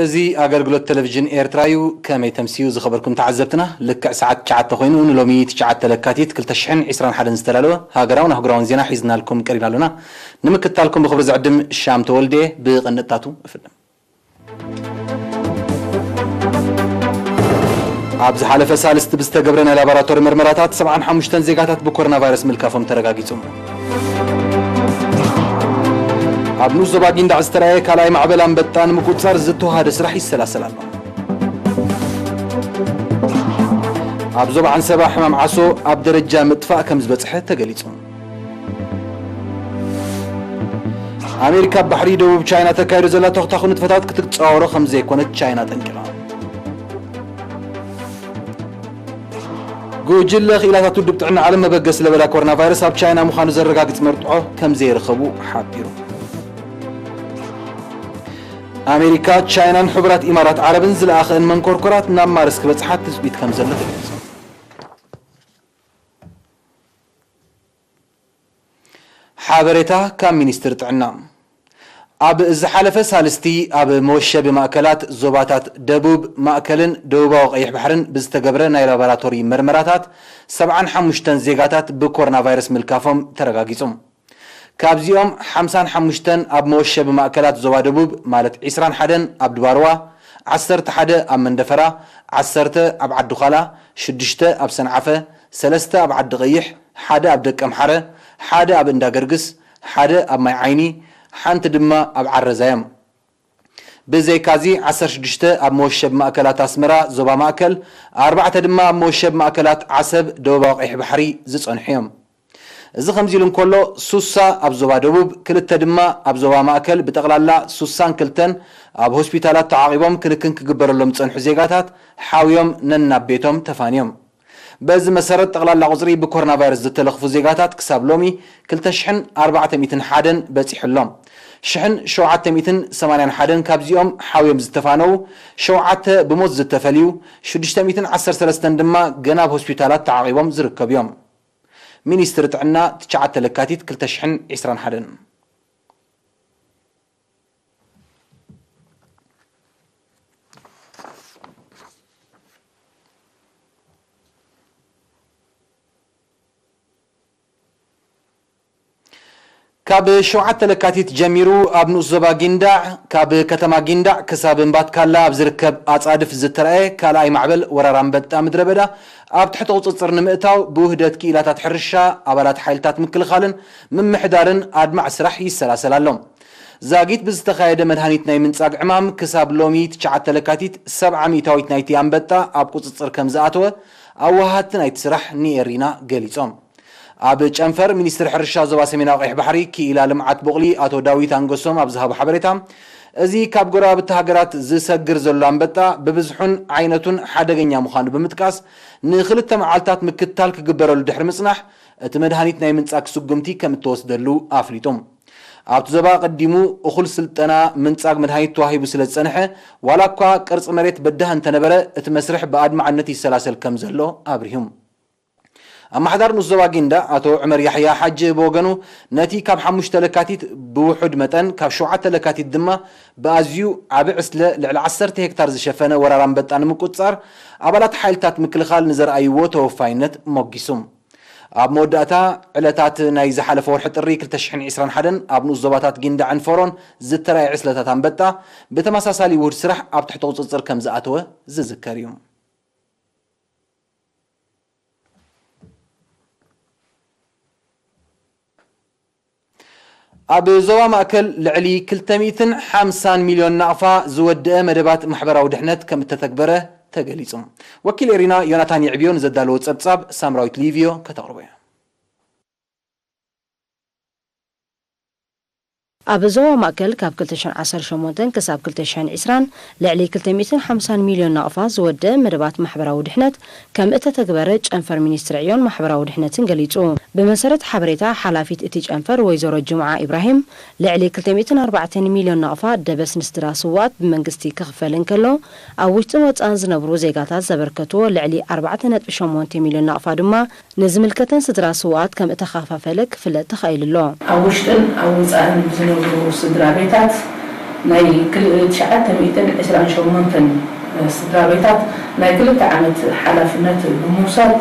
እዚ ኣገልግሎት ቴሌቪዥን ኤርትራ እዩ። ከመይ ተምስዩ ዝኸበርኩም ተዓዘብትና? ልክዕ ሰዓት ትሽዓተ ኮይኑ ንሎሚ ትሽዓተ ለካቲት ክልተ ሽሕን ዕስራን ሓደን ዝተዳለወ ሃገራውን ኣህጉራውን ዜና ሒዝናልኩም ቀሪብና ኣሎና። ንምክትታልኩም ብኽብሪ ዝዕድም ሻም ተወልደ። ብቐንድታቱ እፍልም። ኣብ ዝሓለፈ ሳልስቲ ብዝተገብረ ናይ ላቦራቶሪ መርመራታት ሰብዓን ሓሙሽተን ዜጋታት ብኮሮና ቫይረስ ምልካፎም ተረጋጊጹ። ኣብ ንኡስ ዞባ ጊንዳዕ ዝተራእየ ካልኣይ ማዕበል ኣንበጣ ንምቁጽጻር ዝተዋሃደ ስራሕ ይሰላሰል ኣሎ። ኣብ ዞባ ዓንሰባ ሕማም ዓሶ ኣብ ደረጃ ምጥፋእ ከም ዝበጽሐ ተገሊጹ። ኣሜሪካ ኣብ ባሕሪ ደቡብ ቻይና ተካይዶ ዘላ ተኽታኹ ንጥፈታት ክትጻወሮ ከም ዘይኮነት ቻይና ጠንቂቓ። ጉጅለ ክኢላታት ውድብ ጥዕና ዓለም መበገሲ ለበዳ ኮሮና ቫይረስ ኣብ ቻይና ምዃኑ ዘረጋግጽ መርትዖ ከም ዘይረኸቡ ሓቢሩ። ኣሜሪካ፣ ቻይናን ሕቡራት ኢማራት ዓረብን ዝለኣኸን መንኮርኮራት ናብ ማርስ ክበጽሓ ትጽቢት ከም ዘሎ ተገሊጹ። ሓበሬታ ካብ ሚኒስትሪ ጥዕና። ኣብ ዝሓለፈ ሳልስቲ ኣብ መወሸቢ ማእከላት ዞባታት ደቡብ፣ ማእከልን ደቡባዊ ቀይሕ ባሕርን ብዝተገብረ ናይ ላቦራቶሪ መርመራታት ሰብዓን ሓሙሽተን ዜጋታት ብኮሮና ቫይረስ ምልካፎም ተረጋጊጹ። ካብዚኦም ሓምሳን ሓሙሽተን ኣብ መወሸቢ ማእከላት ዞባ ደቡብ፣ ማለት ዕስራን ሓደን ኣብ ድባርዋ፣ ዓሰርተ ሓደ ኣብ መንደፈራ፣ ዓሰርተ ኣብ ዓዲ ዃላ፣ ሽዱሽተ ኣብ ሰንዓፈ፣ ሰለስተ ኣብ ዓዲ ቀይሕ፣ ሓደ ኣብ ደቀምሓረ፣ ሓደ ኣብ እንዳ ገርግስ፣ ሓደ ኣብ ማይ ዓይኒ፣ ሓንቲ ድማ ኣብ ዓረዛ እዮም። ብዘይካዚ ዓሰርተ ሽዱሽተ ኣብ መወሸቢ ማእከላት ኣስመራ ዞባ ማእከል፣ ኣርባዕተ ድማ ኣብ መወሸቢ ማእከላት ዓሰብ ደቡባዊ ቀይሕ ባሕሪ ዝጸንሑ እዮም። እዚ ከምዚ ኢሉ እንከሎ፣ ሱሳ ኣብ ዞባ ደቡብ፣ ክልተ ድማ ኣብ ዞባ ማእከል፣ ብጠቕላላ ሱሳን ክልተን ኣብ ሆስፒታላት ተዓቒቦም ክንክን ክግበረሎም ዝጸንሑ ዜጋታት ሓውዮም ነናብ ቤቶም ተፋንዮም። በዚ መሰረት፣ ጠቕላላ ቁጽሪ ብኮሮና ቫይረስ ዝተለኽፉ ዜጋታት ክሳብ ሎሚ ክልተ ሽሕን ኣርባዕተ ሚእትን ሓደን በጺሑ ኣሎ። ሽሕን ሸውዓተ ሚእትን ሰማንያን ሓደን ካብዚኦም ሓውዮም ዝተፋነዉ፣ ሸውዓተ ብሞት ዝተፈልዩ፣ ሽዱሽተ ሚእትን ዓሰርተ ሰለስተን ድማ ገና ኣብ ሆስፒታላት ተዓቒቦም ዝርከቡ እዮም። ሚኒስትሪ ጥዕና፣ ትሽዓተ ለካቲት ክልተ ሽሕን ዕስራን ሓደን። ካብ ሸውዓተ ለካቲት ጀሚሩ ኣብ ንኡስ ዞባ ጊንዳዕ፣ ካብ ከተማ ጊንዳዕ ክሳብ እምባትካላ ኣብ ዝርከብ ኣጻድፍ ዝተራእየ ካልኣይ ማዕበል ወራር ኣንበጣ ምድረ በዳ ኣብ ትሕቲ ቁጽጽር ንምእታው ብውህደት ክኢላታት ሕርሻ፣ ኣባላት ሓይልታት ምክልኻልን ምምሕዳርን ኣድማዕ ስራሕ ይሰላሰል ኣሎ። ዛጊት ብዝተኻየደ መድሃኒት ናይ ምንጻግ ዕማም ክሳብ ሎሚ ትሽዓተ ለካቲት ሰብዓ ሚእታዊት ናይቲ ኣንበጣ ኣብ ቁጽጽር ከም ዝኣተወ ኣወሃድቲ ናይቲ ስራሕ ንኤሪና ገሊጾም። ኣብ ጨንፈር ሚኒስትሪ ሕርሻ ዞባ ሰሜናዊ ቀይሕ ባሕሪ ክኢላ ልምዓት ቡቕሊ ኣቶ ዳዊት ኣንገሶም ኣብ ዝሃቦ ሓበሬታ፣ እዚ ካብ ጎረባብቲ ሃገራት ዝሰግር ዘሎ ኣንበጣ ብብዝሑን ዓይነቱን ሓደገኛ ምዃኑ ብምጥቃስ፣ ንኽልተ መዓልታት ምክትታል ክግበረሉ ድሕሪ ምጽናሕ፣ እቲ መድሃኒት ናይ ምንጻግ ስጉምቲ ከም እተወስደሉ ኣፍሊጡ። ኣብቲ ዞባ ቀዲሙ እኹል ስልጠና ምንጻግ መድሃኒት ተዋሂቡ ስለ ዝጸንሐ፣ ዋላ እኳ ቅርጺ መሬት በዳህ እንተነበረ፣ እቲ መስርሕ ብኣድማዕነት ይሰላሰል ከም ዘሎ ኣብሪሁ። ኣመሓዳር ንኡስ ዞባ ጊንዳዕ ኣቶ ዑመር ያሕያ ሓጂ ብወገኑ፣ ነቲ ካብ ሓሙሽተ ለካቲት ብውሑድ መጠን፣ ካብ ሸውዓተ ለካቲት ድማ ብኣዝዩ ዓቢ ዕስለ ልዕሊ ዓሰርተ ሄክታር ዝሸፈነ ወራር ኣንበጣ ንምቁጽጻር፣ ኣባላት ሓይልታት ምክልኻል ንዘርኣይዎ ተወፋይነት ሞጊሱ። ኣብ መወዳእታ ዕለታት ናይ ዝሓለፈ ወርሒ ጥሪ ክልተ ሽሕን ዕስራን ሓደን ኣብ ንኡስ ዞባታት ጊንዳዕን ፎሮን ዝተራእየ ዕስለታት ኣንበጣ ብተመሳሳሊ ውሁድ ስራሕ ኣብ ትሕቲ ቁጽጽር ከም ዝኣተወ ዝዝከር እዩ። ኣብ ዞባ ማእከል ልዕሊ ክልተ ሚእትን ሓምሳን ሚልዮን ናቕፋ ዝወደአ መደባት ማሕበራዊ ድሕነት ከም እተተግበረ ተገሊጹ። ወኪል ኤሪና ዮናታን የዕብዮ ንዘዳለዎ ጸብጻብ ሳምራዊት ሊቪዮ ከተቕርቦ እያ። ኣብ ዞባ ማእከል ካብ ክልተ ሽሕን ዓሰርተ ሸሞንተን ክሳብ ክልተ ሽሕን ዕስራን ልዕሊ ክልተ ሚእትን ሓምሳን ሚልዮን ናቕፋ ዝወደአ መደባት ማሕበራዊ ድሕነት ከም እተተግበረ ጨንፈር ሚኒስትሪ ዕዮን ማሕበራዊ ድሕነትን ገሊጹ። ብመሰረት ሓበሬታ ሓላፊት እቲ ጨንፈር ወይዘሮ ጅምዓ ኢብራሂም፣ ልዕሊ ክልተ ሚእትን ኣርባዕተን ሚልዮን ናቕፋ ደበስ ንስድራ ስውኣት ብመንግስቲ ክኽፈል እንከሎ፣ ኣብ ውሽጥን ወጻእን ዝነብሩ ዜጋታት ዘበርከትዎ ልዕሊ ኣርባዕተ ነጥቢ ሸሞንተ ሚልዮን ናቕፋ ድማ ንዝምልከተን ስድራ ስውኣት ከም እተኸፋፈለ ክፍለጥ ተኻኢሉ ኣሎ። ኣብ ውሽጥን ኣብ ወጻእን ዝነብሩ ስድራ ቤታት ናይ ክል- ትሽዓተ ሚእትን ዕስራን ሸሞንተን ስድራ ቤታት ናይ ክልተ ዓመት ሓላፍነት ብምውሳድ፣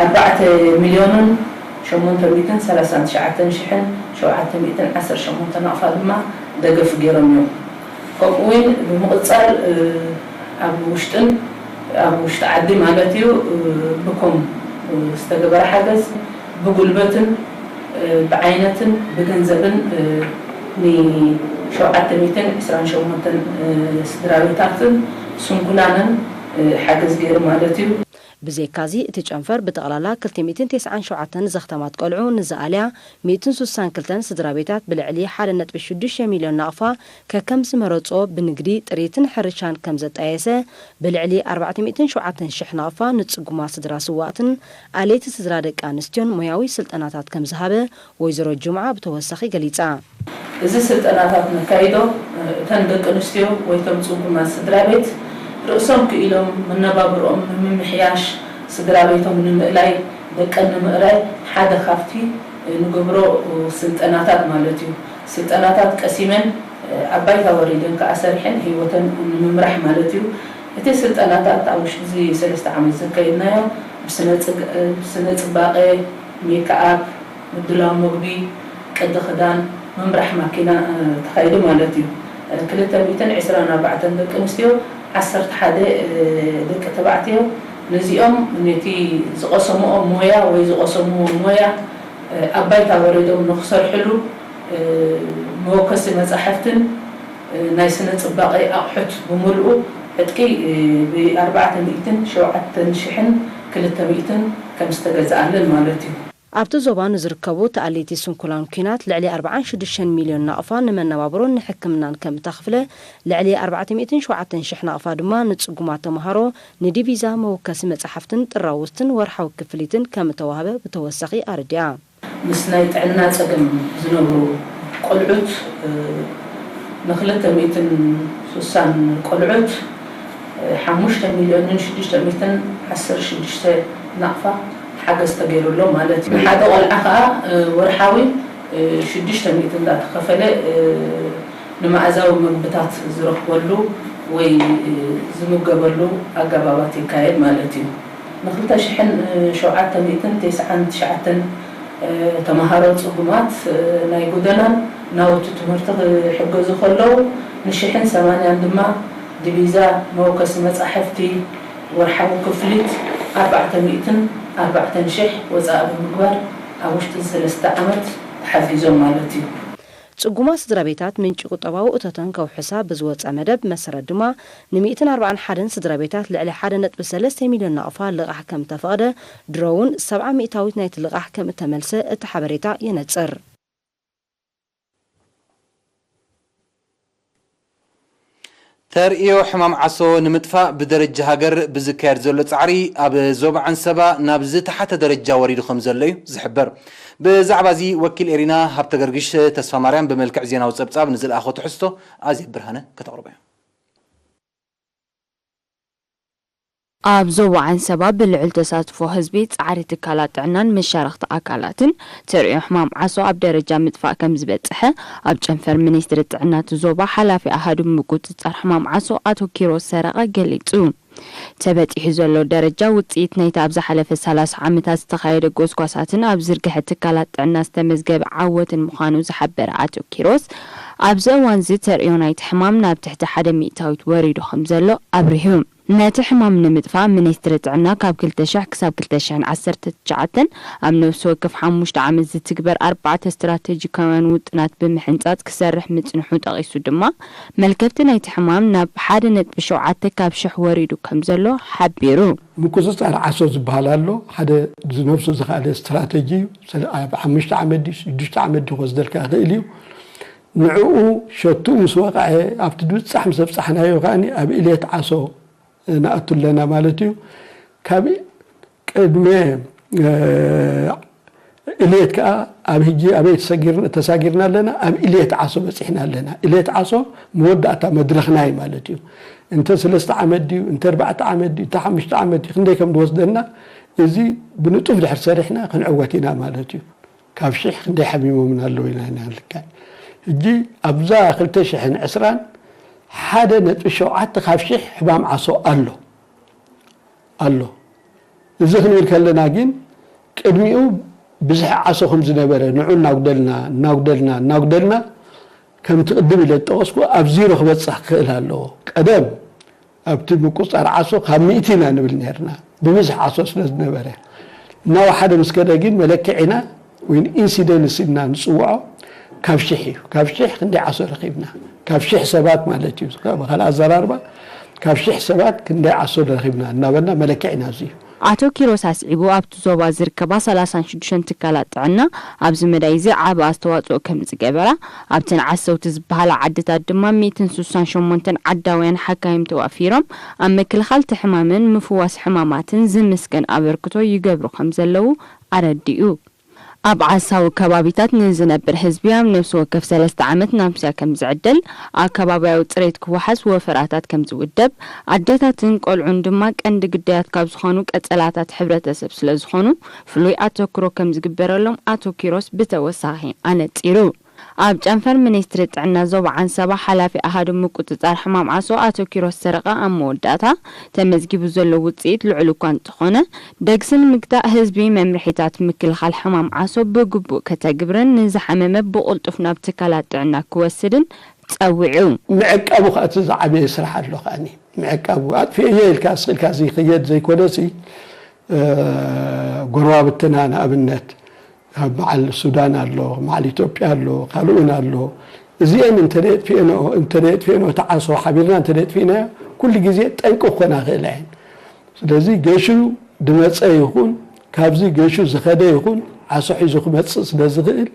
ኣርባዕተ ሚልዮንን ሸሞንተ ሚእትን ሰላሳን ትሽዓተን ሽሕን ሸውዓተ ሚእትን ዓሰርተ ሸሞንተ ናቕፋ ድማ ደገፍ ገይሮም እዮም። ከምኡ እውን ብምቕጻል ኣብ ውሽጥን ኣብ ውሽጢ ዓዲ ማለት እዩ ብኮም ዝተገበረ ሓገዝ ብጉልበትን ብዓይነትን ብገንዘብን ን ሸውዓተ ሚእትን ዕስራን ሸሞንተን ስድራ ቤታትን ስንኩላንን ሓገዝ ገይሩ ማለት እዩ። ብዘይካዚ እቲ ጨንፈር ብጠቕላላ ክልተ ሚእትን ተስዓን ሸውዓተን ዘኽተማት ቆልዑ ንዝኣልያ ሚእትን ሱሳን ክልተን ስድራ ቤታት ብልዕሊ ሓደ ነጥቢ ሽዱሽተ ሚልዮን ናቕፋ ከከም ዝመረፅኦ ብንግዲ፣ ጥሪትን ሕርሻን ከም ዘጣየሰ፣ ብልዕሊ ኣርባዕተ ሚእትን ሸውዓተን ሽሕ ናቕፋ ንፅጉማት ስድራ ስዋእትን ኣለይቲ ስድራ ደቂ ኣንስትዮን ሞያዊ ስልጠናታት ከም ዝሃበ ወይዘሮ ጁምዓ ብተወሳኺ ገሊፃ። እዚ ስልጠናታት ነካይዶ እተን ደቂ ኣንስትዮ ወይ እቶም ጽጉማት ስድራ ቤት ርእሶም ክኢሎም መነባብርኦም ንምምሕያሽ፣ ስድራ ቤቶም ንምእላይ፣ ደቀን ንምእራይ ሓደ ካብቲ ንገብሮ ስልጠናታት ማለት እዩ። ስልጠናታት ቀሲመን ኣብ ባይታ ወሪደን ከኣ ሰሪሐን ህይወተን ንምምራሕ ማለት እዩ። እቲ ስልጠናታት ኣብ ውሽጢ እዚ ሰለስተ ዓመት ዘካየድናዮ ብስነ ጽግ- ብስነ ጽባቐ፣ ሜክኣፕ፣ ምድላው መግቢ፣ ቅዲ ክዳን፣ ምምራሕ ማኪና ተኻይዱ ማለት እዩ። ክልተ ሚእትን ዕስራን ኣርባዕተን ደቂ ኣንስትዮ፣ ዓሰርተ ሓደ ደቂ ተባዕትዮ ነዚኦም ነቲ ዝቐሰምኦ ሞያ ወይ ዝቐሰምዎ ሞያ ኣብ ባይታ ወሪዶም ንክሰርሕሉ መወከሲ መፃሕፍትን ናይ ስነ ፅባቐ ኣቑሑት ብምልኡ ዕጥቂ ብ ኣርባዕተ ሚእትን ሸውዓተን ሽሕን ክልተ ሚእትን ከም ዝተገዝኣለን ማለት እዩ። ኣብቲ ዞባ ንዝርከቡ ተኣለይቲ ስንኩላን ኲናት ልዕሊ ኣርብዓን ሽዱሽተን ሚልዮን ናቕፋ ንመነባብሮን ንሕክምናን ከም እተኽፍለ፣ ልዕሊ ኣርባዕተ ሚእትን ሸውዓተን ሽሕ ናቕፋ ድማ ንጽጉማት ተመሃሮ ንዲቪዛ መወከሲ መጻሕፍትን ጥራውዝትን ወርሓዊ ክፍሊትን ከም እተዋህበ ብተወሳኺ ኣረዲኣ። ምስ ናይ ጥዕና ጸገም ዝነብሩ ቆልዑት ንክልተ ሚእትን ሱሳን ቆልዑት ሓሙሽተ ሚልዮንን ሽዱሽተ ሚእትን ዓሰርተ ሽዱሽተ ናቕፋ ሓገዝ ተገይሩሎም ማለት እዩ። ንሓደ ቆልዓ ከዓ ወርሓዊ ሽዱሽተ ሚእቲ እንዳተኸፈለ ንመኣዛዊ ምግብታት ዝረኽበሉ ወይ ዝምገበሉ ኣገባባት ይካየድ ማለት እዩ። ንክልተ ሽሕን ሸውዓተ ሚእትን ተስዓን ትሽዓተን ተምሃሮ ጽጉማት ናይ ጎደናን ናውቲ ትምህርቲ ክሕገዙ ከለዉ፣ ንሽሕን ሰማንያን ድማ ዲቪዛ፣ መወከሲ መጻሕፍቲ፣ ወርሓዊ ክፍሊት ኣርባዕተ ሚእትን ኣርባዕተን ሽሕ ወጻኢ ብምግባር ኣብ ውሽጢ ሰለስተ ዓመት ተሓጊዞም ማለት እዩ። ጽጉማት ስድራ ቤታት ምንጪ ቁጠባዊ እቶተን ከውሕሳ ብዝወጸ መደብ መሰረት ድማ፣ ንሚእትን ኣርባዓን ሓደን ስድራ ቤታት ልዕሊ ሓደ ነጥቢ ሰለስተ ሚልዮን ናቕፋ ልቓሕ ከም እተፈቕደ፣ ድሮ እውን ሰብዓ ሚእታዊት ናይቲ ልቓሕ ከም እተመልሰ እቲ ሓበሬታ የነጽር። ተርእዮ ሕማም ዓሶ ንምጥፋእ ብደረጃ ሃገር ብዝካየድ ዘሎ ጻዕሪ ኣብ ዞባ ዓንሰባ ናብ ዝተሓተ ደረጃ ወሪዱ ከም ዘሎ እዩ ዝሕበር። ብዛዕባ እዚ ወኪል ኤሪና ሃብተገርግሽ ተስፋማርያም ብመልክዕ ዜናዊ ጸብጻብ ንዝለኣኾ ትሕዝቶ ኣዜብ ብርሃነ ከተቕርቦ እያ። ኣብ ዞባ ዓንሰባ ብልዑል ተሳትፎ ህዝቢ፣ ጻዕሪ ትካላት ጥዕናን መሻርኽቲ ኣካላትን፣ ተርእዮ ሕማም ዓሶ ኣብ ደረጃ ምጥፋእ ከም ዝበጽሐ፣ ኣብ ጨንፈር ሚኒስትሪ ጥዕና እቲ ዞባ ሓላፊ ኣሃዱ ምቁጽጻር ሕማም ዓሶ ኣቶ ኪሮስ ሰረቐ ገሊጹ። ተበጺሑ ዘሎ ደረጃ ውጽኢት ናይቲ ኣብ ዝሓለፈ ሰላሳ ዓመታት ዝተኻየደ ጎስጓሳትን ኣብ ዝርግሐ ትካላት ጥዕና ዝተመዝገበ ዓወትን ምዃኑ ዝሓበረ ኣቶ ኪሮስ፣ ኣብዚ እዋንዚ ተርእዮ ናይቲ ሕማም ናብ ትሕቲ ሓደ ሚእታዊት ወሪዱ ከም ዘሎ ኣብሪሁ። ነቲ ሕማም ንምጥፋእ ሚኒስትሪ ጥዕና ካብ ክልተ ሽሕ ክሳብ ክልተ ሽሕን ዓሰርተ ትሽዓተን ኣብ ነፍሲ ወከፍ ሓሙሽተ ዓመት ዝትግበር ኣርባዕተ ስትራተጂካውያን ውጥናት ብምሕንጻጽ ክሰርሕ ምጽንሑ ጠቒሱ ድማ፣ መልከፍቲ ናይቲ ሕማም ናብ ሓደ ነጥቢ ሸውዓተ ካብ ሽሕ ወሪዱ ከም ዘሎ ሓቢሩ። ምቁጽጻር ዓሶ ዝበሃል ኣሎ። ሓደ ዝነብሱ ዝኸኣለ ስትራተጂ እዩ። ሰለ- ኣብ ሓሙሽተ ዓመት ድዩ ሽዱሽተ ዓመት ድዩ ክወስደልካ ይኽእል እዩ። ንዕኡ ሸቱ ምስ ወቕዐ ኣብቲ ድብጻሕ ምስ ኣብጻሕናዮ ከኣ ኣብ ኢልየት ዓሶ ንኣቱ ኣለና ማለት እዩ። ካብ ቅድመ እልየት ከኣ ኣብ ሕጂ ኣበይ ተሰጊርና ኣለና? ኣብ እልየት ዓሶ በጺሕና ኣለና። እልየት ዓሶ መወዳእታ መድረኽና እዩ ማለት እዩ። እንተ ሰለስተ ዓመት ድዩ፣ እንተ ኣርባዕተ ዓመት ድዩ፣ እንተ ሓሙሽተ ዓመት ድዩ፣ ክንደይ ከም ዝወስደና፣ እዚ ብንጡፍ ድሕር ሰሪሕና ክንዕወት ኢና ማለት እዩ። ካብ ሽሕ ክንደይ ሓሚሞምና ኣለዉ ኢና ኢና ንልካዕ። ሕጂ ኣብዛ ክልተ ሽሕን ዕስራን ሓደ ነጥቢ ሸውዓተ ካብ ሽሕ ሕማም ዓሶ ኣሎ ኣሎ። እዚ ክንብል ከለና ግን ቅድሚኡ ብዝሒ ዓሶ ከም ዝነበረ ንዑ እናጉደልና እናጉደልና እናጉደልና ከምቲ ቅድም ኢለ ዝጠቐስኩ ኣብ ዜሮ ክበፅሕ ክኽእል ኣለዎ። ቀደም ኣብቲ ምቁፅፃር ዓሶ ካብ ሚእቲ ኢና ንብል ነርና፣ ብብዝሒ ዓሶ ስለ ዝነበረ። እናወሓደ ምስ ከደ ግን መለክዒና ወይ ኢንሲደንስ ኢልና ንፅውዖ ካብ ሽሕ እዩ። ካብ ሽሕ ክንደይ ዓሶ ረኺብና? ካብ ሽሕ ሰባት ማለት እዩ። ብኻልእ ኣዘራርባ ካብ ሽሕ ሰባት ክንደይ ዓሶ ረኺብና እናበልና መለክዒና እዚ እዩ። ኣቶ ኪሮስ ኣስዒቡ፣ ኣብቲ ዞባ ዝርከባ ሰላሳን ሽዱሽተን ትካላት ጥዕና ኣብዚ መዳይ እዚ ዓቢ ኣስተዋጽኦ ከም ዝገበራ፣ ኣብተን ዓሰውቲ ዝበሃላ ዓድታት ድማ ሚእትን ስሳን ሸሞንተን ዓዳውያን ሓካይም ተዋፊሮም ኣብ ምክልኻል እቲ ሕማምን ምፍዋስ ሕማማትን ዝምስገን ኣበርክቶ ይገብሩ ከም ዘለዉ ኣረዲኡ። ኣብ ዓሳዊ ከባቢታት ንዝነብር ህዝቢ ኣብ ነፍሲ ወከፍ ሰለስተ ዓመት ናምስያ ከም ዝዕደል፣ ኣከባቢያዊ ጽሬት ክወሓስ ወፈራታት ከም ዝውደብ፣ ኣዴታትን ቆልዑን ድማ ቀንዲ ግዳያት ካብ ዝኾኑ ቀጸላታት ሕብረተሰብ ስለ ዝኾኑ፣ ፍሉይ ኣተኩሮ ከም ዝግበረሎም ኣቶ ኪሮስ ብተወሳኺ ኣነጺሩ። ኣብ ጨንፈር ሚኒስትሪ ጥዕና ዞባ ዓንሰባ ሓላፊ ኣሃዱ ምቁጽጻር ሕማም ዓሶ ኣቶ ኪሮስ ሰረቐ ኣብ መወዳእታ፣ ተመዝጊቡ ዘሎ ውጽኢት ልዑል እኳ እንተኾነ፣ ደግሲ ንምግታእ ህዝቢ መምርሒታት ምክልኻል ሕማም ዓሶ ብግቡእ ከተግብርን ንዝሓመመ ብቕልጡፍ ናብ ትካላት ጥዕና ክወስድን ጸዊዑ። ምዕቃቡ ከኣ እቲ ዝዓበየ ስራሕ ኣሎ ከኣኒ። ምዕቃቡ ኣጥፊኤዮ ኢልካ ስቕ ኢልካ ዘይክየድ ዘይኮነሲ፣ ጎረባብትና ንኣብነት ኣብ በዓል ሱዳን ኣሎ፣ በዓል ኢትዮጵያ ኣሎ፣ ካልእ እውን ኣሎ። እዚኤን እንተደየጥፊኤንኦ እንተደየጥፊኤንኦ እቲ ዓሶ ሓቢርና እንተደየጥፊእናዮ ኩሉ ግዜ ጠንቂ ክኾና ይኽእላ እየን። ስለዚ ገሹ ድመፀ ይኹን ካብዚ ገሹ ዝኸደ ይኹን ዓሶ ሒዙ ክመፅእ ስለ ዝኽእል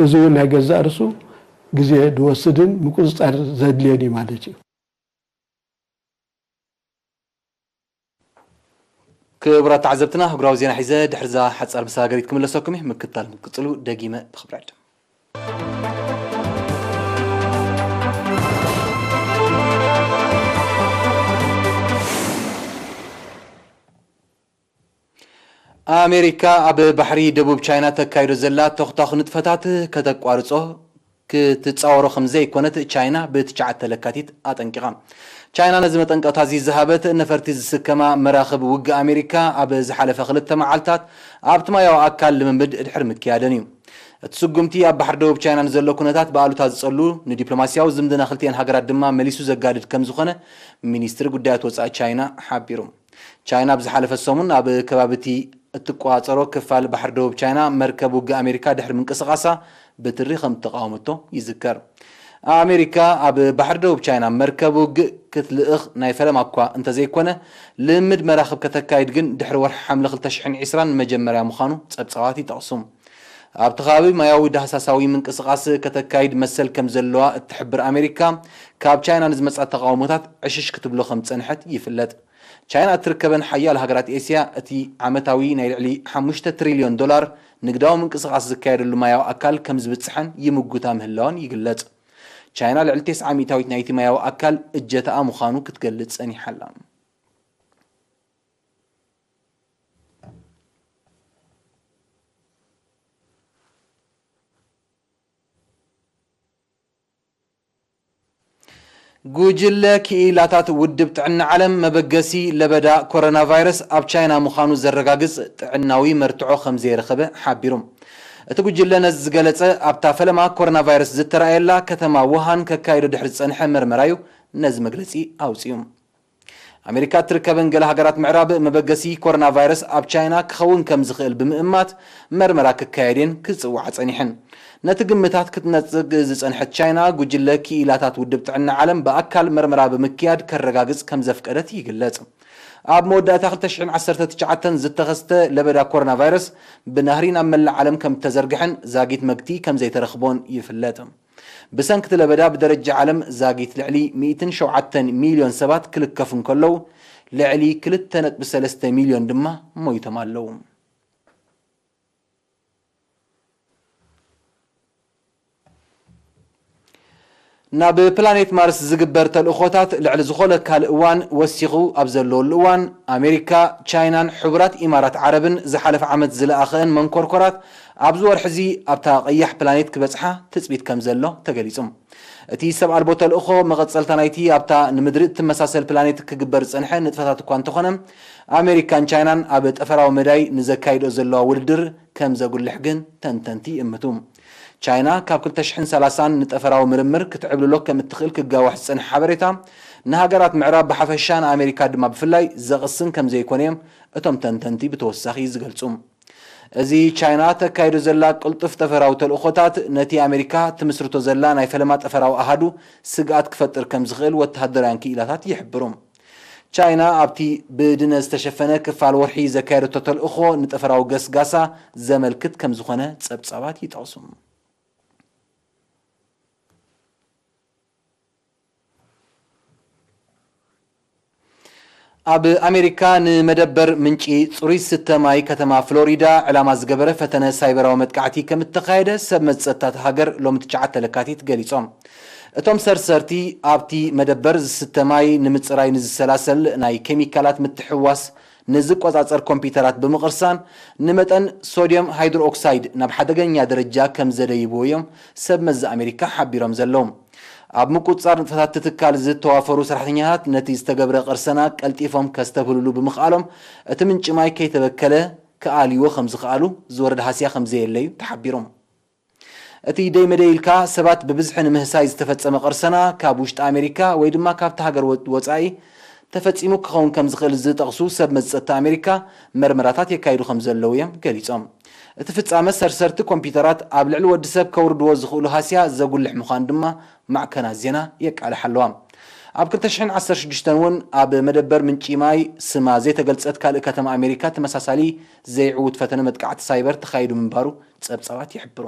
እዚ እውን ናይ ገዛእ ርሱ ግዜ ድወስድን ምቁፅፃር ዘድልየን እዩ ማለት እዩ። ክቡራት ተዓዘብትና፣ ኣህጉራዊ ዜና ሒዘ ድሕርዛ ሓጻር መሰጋገሪት ክምለሰኩም እየ። ምክትታል ክትቅጽሉ ደጊመ ብኽብሪ ዕድም። ኣሜሪካ ኣብ ባሕሪ ደቡብ ቻይና ተካይዶ ዘላ ተኹታኹ ንጥፈታት ከተቋርጾ ክትጻወሮ ከም ዘይኮነት ቻይና ብትሽዓተ ለካቲት ኣጠንቂቓ። ቻይና ነዚ መጠንቀቕታ እዚ ዝሃበት ነፈርቲ ዝስከማ መራኽብ ውግእ ኣሜሪካ ኣብ ዝሓለፈ ክልተ መዓልታት ኣብቲ ማያዊ ኣካል ልምምድ ድሕሪ ምክያደን እዩ። እቲ ስጉምቲ ኣብ ባሕሪ ደቡብ ቻይና ንዘሎ ኩነታት ብኣሉታ ዝጸሉ፣ ንዲፕሎማስያዊ ዝምድና ክልቲኤን ሃገራት ድማ መሊሱ ዘጋድድ ከም ዝኾነ ሚኒስትሪ ጉዳያት ወጻኢ ቻይና ሓቢሩ። ቻይና ኣብ ዝሓለፈ ሰሙን ኣብ ከባቢ እቲ እትቆጻጸሮ ክፋል ባሕሪ ደቡብ ቻይና መርከብ ውግእ ኣሜሪካ ድሕሪ ምንቅስቓሳ ብትሪ ከም እተቓወመቶ ይዝከር። ኣሜሪካ ኣብ ባሕሪ ደቡብ ቻይና መርከብ ውግእ ክትልእኽ ናይ ፈለማ እኳ እንተዘይኮነ፣ ልምምድ መራኽብ ከተካይድ ግን ድሕሪ ወርሒ ሓምለ ክልተ ሽሕን ዕስራን መጀመርያ ምዃኑ ጸብጻባት ይጠቕሱ። ኣብቲ ከባቢ ማያዊ ዳህሳሳዊ ምንቅስቓስ ከተካይድ መሰል ከም ዘለዋ እትሕብር ኣሜሪካ፣ ካብ ቻይና ንዝመጻ ተቓውሞታት ዕሽሽ ክትብሎ ከም ዝጸንሐት ይፍለጥ። ቻይና እትርከበን ሓያሎ ሃገራት ኤስያ፣ እቲ ዓመታዊ ናይ ልዕሊ ሓሙሽተ ትሪልዮን ዶላር ንግዳዊ ምንቅስቓስ ዝካየደሉ ማያዊ ኣካል ከም ዝብጽሐን ይምጉታ ምህላወን ይግለጽ። ቻይና ልዕሊ ተስዓ ሚእታዊት ናይቲ ማያዊ ኣካል እጀታኣ ምዃኑ ክትገልጽ ጸኒሓ ኣላ። ጉጅለ ክኢላታት ውድብ ጥዕና ዓለም መበገሲ ለበዳ ኮሮና ቫይረስ ኣብ ቻይና ምዃኑ ዘረጋግጽ ጥዕናዊ መርትዖ ከም ዘየረኸበ ሓቢሩ። እቲ ጉጅለ ነዚ ዝገለጸ ኣብታ ፈለማ ኮሮና ቫይረስ ዝተራእየላ ከተማ ውሃን ከካይዶ ድሕሪ ዝጸንሐ መርመራዩ ነዚ መግለጺ ኣውጺኡ። ኣሜሪካ እትርከበን ገለ ሃገራት ምዕራብ መበገሲ ኮሮና ቫይረስ ኣብ ቻይና ክኸውን ከም ዝኽእል ብምእማት መርመራ ክካየድ እየን ክጽውዓ ጸኒሐን። ነቲ ግምታት ክትነጽግ ዝጸንሐት ቻይና፣ ጉጅለ ክኢላታት ውድብ ጥዕና ዓለም ብኣካል መርመራ ብምክያድ ከረጋግጽ ከም ዘፍቀደት ይግለጽ። ኣብ መወዳእታ ክልተ ሽሕን ዓሰርተ ትሽዓተን ዝተኸስተ ለበዳ ኮሮና ቫይረስ ብናህሪ ናብ መላእ ዓለም ከም እተዘርግሐን ዛጊት መግቲ ከም ዘይተረኽቦን ይፍለጥ። ብሰንኪ እቲ ለበዳ ብደረጃ ዓለም ዛጊት ልዕሊ ሚእትን ሸውዓተን ሚልዮን ሰባት ክልከፉ እንከለዉ፣ ልዕሊ ክልተ ነጥቢ ሰለስተ ሚልዮን ድማ ሞይቶም ኣለዉ። ናብ ፕላኔት ማርስ ዝግበር ተልእኾታት ልዕሊ ዝኾነ ካልእ እዋን ወሲኹ ኣብ ዘለወሉ እዋን፣ ኣሜሪካ፣ ቻይናን ሕቡራት ኢማራት ዓረብን ዝሓለፈ ዓመት ዝለኣኸአን መንኮርኮራት ኣብዚ ወርሒ እዚ ኣብታ ቀያሕ ፕላኔት ክበጽሓ ትጽቢት ከም ዘሎ ተገሊጹ። እቲ ሰብ ኣልቦ ተልእኾ መቐጸልታ ናይቲ ኣብታ ንምድሪ እትመሳሰል ፕላኔት ክግበር ዝጸንሐ ንጥፈታት እኳ እንተኾነ፣ ኣሜሪካን ቻይናን ኣብ ጠፈራዊ መዳይ ንዘካይዶ ዘለዋ ውድድር ከም ዘጉልሕ ግን ተንተንቲ ይእምቱ። ቻይና ካብ ክልተ ሽሕን ሰላሳን ንጠፈራዊ ምርምር ክትዕብልሎ ከም እትኽእል ክጋዋሕ ዝጸንሐ ሓበሬታ፣ ንሃገራት ምዕራብ ብሓፈሻ ንኣሜሪካ ድማ ብፍላይ ዘቕስን ከም ዘይኮነ እዮም እቶም ተንተንቲ ብተወሳኺ ዝገልጹ። እዚ ቻይና ተካይዶ ዘላ ቅልጡፍ ጠፈራዊ ተልእኾታት፣ ነቲ ኣሜሪካ ትምስርቶ ዘላ ናይ ፈለማ ጠፈራዊ ኣሃዱ ስግኣት ክፈጥር ከም ዝኽእል ወተሃደራውያን ክኢላታት ይሕብሩ። ቻይና ኣብቲ ብድነ ዝተሸፈነ ክፋል ወርሒ ዘካየደቶ ተልእኾ፣ ንጠፈራዊ ገስጋሳ ዘመልክት ከም ዝኾነ ጸብጻባት ይጠቕሱ። ኣብ ኣሜሪካ ንመደበር ምንጪ ጽሩይ ዝስተ ማይ ከተማ ፍሎሪዳ ዕላማ ዝገበረ ፈተነ ሳይበራዊ መጥቃዕቲ ከም እተኻየደ ሰብ መዚ ጸጥታ እታ ሃገር ሎሚ ትሽዓተ ለካቲት ገሊጾም። እቶም ሰርሰርቲ ኣብቲ መደበር ዝስተ ማይ ንምጽራይ ንዝሰላሰል ናይ ኬሚካላት ምትሕውዋስ ንዝቆጻጸር ኮምፒውተራት ብምቕርሳን፣ ንመጠን ሶድየም ሃይድሮኦክሳይድ ናብ ሓደገኛ ደረጃ ከም ዘደይብዎ እዮም ሰብ መዚ ኣሜሪካ ሓቢሮም ዘለዉ። ኣብ ምቁጽጻር ንጥፈታት እቲ ትካል ዝተዋፈሩ ሰራሕተኛታት፣ ነቲ ዝተገብረ ቅርሰና ቀልጢፎም ከስተብህልሉ ብምኽኣሎም፣ እቲ ምንጪ ማይ ከይተበከለ ክኣልይዎ ከም ዝኸኣሉ ዝወረደ ሃስያ ከም ዘየለ እዩ ተሓቢሩ። እቲ ደይ መደይ ኢልካ ሰባት ብብዝሒ ንምህሳይ ዝተፈጸመ ቅርሰና፣ ካብ ውሽጢ ኣሜሪካ ወይ ድማ ካብቲ ሃገር ወ-፣ ወጻኢ ተፈጺሙ ክኸውን ከም ዝኽእል ዝጠቕሱ ሰብ መዚ ጸጥታ ኣሜሪካ፣ መርመራታት የካይዱ ከም ዘለዉ እዮም ገሊጾም። እቲ ፍጻመ፣ ሰርሰርቲ ኮምፒውተራት ኣብ ልዕሊ ወዲ ሰብ ከውርድዎ ዝኽእሉ ሃስያ ዘጉልሕ ምዃኑ ድማ ማዕከናት ዜና የቃልሓ ኣለዋ። ኣብ ክልተ ሽሕን ዓሰርተ ሽዱሽተን እውን ኣብ መደበር ምንጪ ማይ ስማ ዘይተገልጸት ካልእ ከተማ ኣሜሪካ ተመሳሳሊ ዘይዕዉት ፈተነ መጥቃዕቲ ሳይበር ተኻይዱ ምንባሩ ጸብጻባት ይሕብሩ።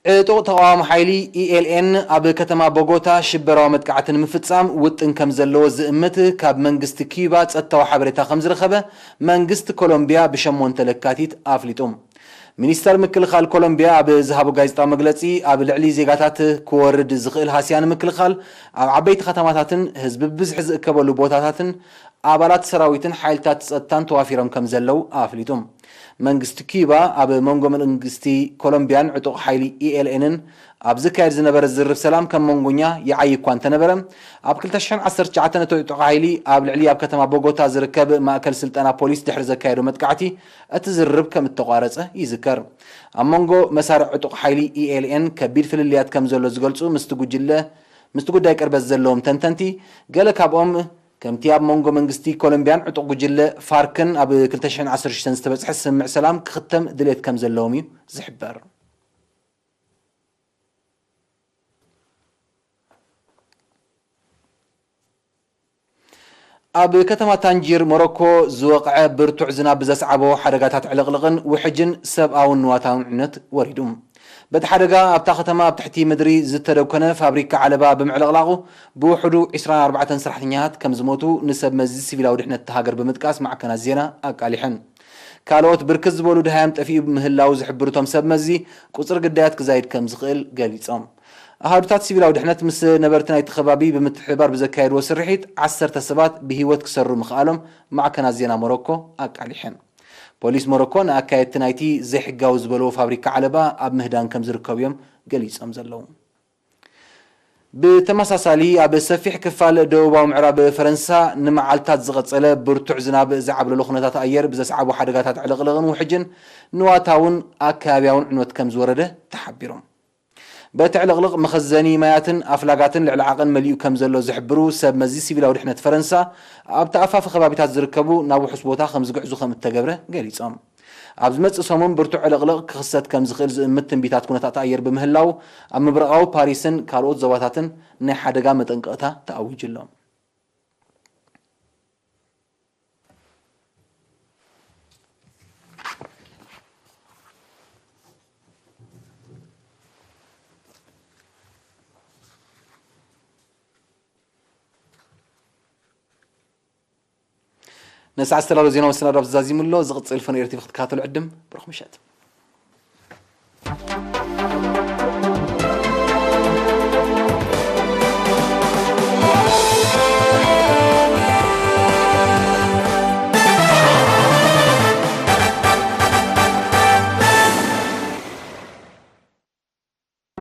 ዕጡቕ ተቓዋሚ ሓይሊ ኢ ኤል ኤን ኣብ ከተማ ቦጎታ ሽበራዊ መጥቃዕቲ ንምፍጻም ውጥን ከም ዘለዎ ዝእምት ካብ መንግስቲ ኪዩባ ጸጥታዊ ሓበሬታ ከም ዝረኸበ መንግስቲ ኮሎምቢያ ብሸሞንተ ለካቲት ኣፍሊጡ። ሚኒስተር ምክልኻል ኮሎምቢያ ኣብ ዝሃቦ ጋዜጣዊ መግለጺ፣ ኣብ ልዕሊ ዜጋታት ክወርድ ዝኽእል ሃስያ ንምክልኻል፣ ኣብ ዓበይቲ ከተማታትን ህዝቢ ብብዝሒ ዝእከበሉ ቦታታትን ኣባላት ሰራዊትን ሓይልታት ጸጥታን ተዋፊሮም ከም ዘለዉ ኣፍሊጡ። መንግስቲ ኪዩባ ኣብ መንጎ መንግስቲ ኮሎምቢያን ዕጡቕ ሓይሊ ኢ ኤል ኤንን ኣብ ዝካየድ ዝነበረ ዝርርብ ሰላም ከም መንጎኛ ይዓዪ እኳ እንተነበረ፣ ኣብ ክልተ ሽሕን ዓሰርተ ትሽዓተን እቲ ዕጡቕ ሓይሊ ኣብ ልዕሊ ኣብ ከተማ ቦጎታ ዝርከብ ማእከል ስልጠና ፖሊስ ድሕሪ ዘካየዶ መጥቃዕቲ፣ እቲ ዝርርብ ከም እተቋረጸ ይዝከር። ኣብ መንጎ መሳርዕ ዕጡቕ ሓይሊ ኢ ኤል ኤን ከቢድ ፍልልያት ከም ዘሎ ዝገልጹ ምስቲ ጉጅለ፣ ምስቲ ጉዳይ ቅርበት ዘለዎም ተንተንቲ፣ ገለ ካብኦም ከምቲ ኣብ መንጎ መንግስቲ ኮሎምቢያን ዕጡቕ ጉጅለ ፋርክን ኣብ ክልተ ሽሕን ዓሰርተ ሽዱሽተን ዝተበጽሐ ስምምዕ ሰላም ክኽተም ድሌት ከም ዘለዎም እዩ ዝሕበር። ኣብ ከተማ ታንጂር ሞሮኮ ዝወቕዐ ብርቱዕ ዝናብ ብዘስዓቦ ሓደጋታት ዕልቕልቕን ውሕጅን ሰብኣውን ንዋታውን ዕነት ወሪዱ። በቲ ሓደጋ ኣብታ ከተማ ኣብ ትሕቲ ምድሪ ዝተደኮነ ፋብሪካ ዓለባ ብምዕልቕላቑ ብውሕዱ ዕስራን ኣርባዕተን ሰራሕተኛታት ከም ዝሞቱ ንሰብ መዚ ሲቪላዊ ድሕነት እታ ሃገር ብምጥቃስ ማዕከናት ዜና ኣቃሊሐን። ካልኦት ብርክት ዝበሉ ደሃዮም ጠፊኡ ምህላው ዝሕብሩ እቶም ሰብ መዚ፣ ቁጽሪ ግዳያት ክዛይድ ከም ዝኽእል ገሊጾም። ኣሃዱታት ሲቪላዊ ድሕነት ምስ ነበርቲ ናይቲ ከባቢ ብምትሕብባር ብዘካየድዎ ስርሒት፣ ዓሰርተ ሰባት ብህይወት ክሰሩ ምኽኣሎም ማዕከናት ዜና ሞሮኮ ኣቃሊሐን። ፖሊስ ሞሮኮ ንኣካየድቲ ናይቲ ዘይሕጋዊ ዝበልዎ ፋብሪካ ዓለባ ኣብ ምህዳን ከም ዝርከቡ እዮም ገሊጾም ዘለዉ። ብተመሳሳሊ፣ ኣብ ሰፊሕ ክፋል ደቡባዊ ምዕራብ ፈረንሳ ንመዓልታት ዝቐጸለ ብርቱዕ ዝናብ ዝዓብለሎ ኩነታት ኣየር ብዘስዓቦ ሓደጋታት ዕልቕልቕን ውሕጅን ንዋታውን ኣከባብያውን ዕንወት ከም ዝወረደ ተሓቢሮም። በቲ ዕልቕልቕ መኸዘኒ ማያትን ኣፍላጋትን ልዕሊ ዓቐን መሊኡ ከም ዘሎ ዝሕብሩ ሰብ መዚ ሲቪላዊ ድሕነት ፈረንሳ፣ ኣብቲ ኣፋፊ ከባቢታት ዝርከቡ ናብ ውሑስ ቦታ ከም ዝግዕዙ ከም እተገብረ ገሊጾም። ኣብ ዝመጽእ ሰሙን ብርቱዕ ዕልቕልቕ ክኽሰት ከም ዝኽእል ዝእምት ትንቢታት ኩነታት ኣየር ብምህላው፣ ኣብ ምብራቓዊ ፓሪስን ካልኦት ዞባታትን ናይ ሓደጋ መጠንቀቕታ ተኣዊጁ ኣሎ። ነዚ ሰዓት ዝተዳለወ ዜናዊ መሰናዶ ኣብዚ ዛዚሙ ኣሎ። ዝቕጽል ፈነወ ኤርቲቪ ክትከታተሉ ዕድም። ብሩኽ ምሸት።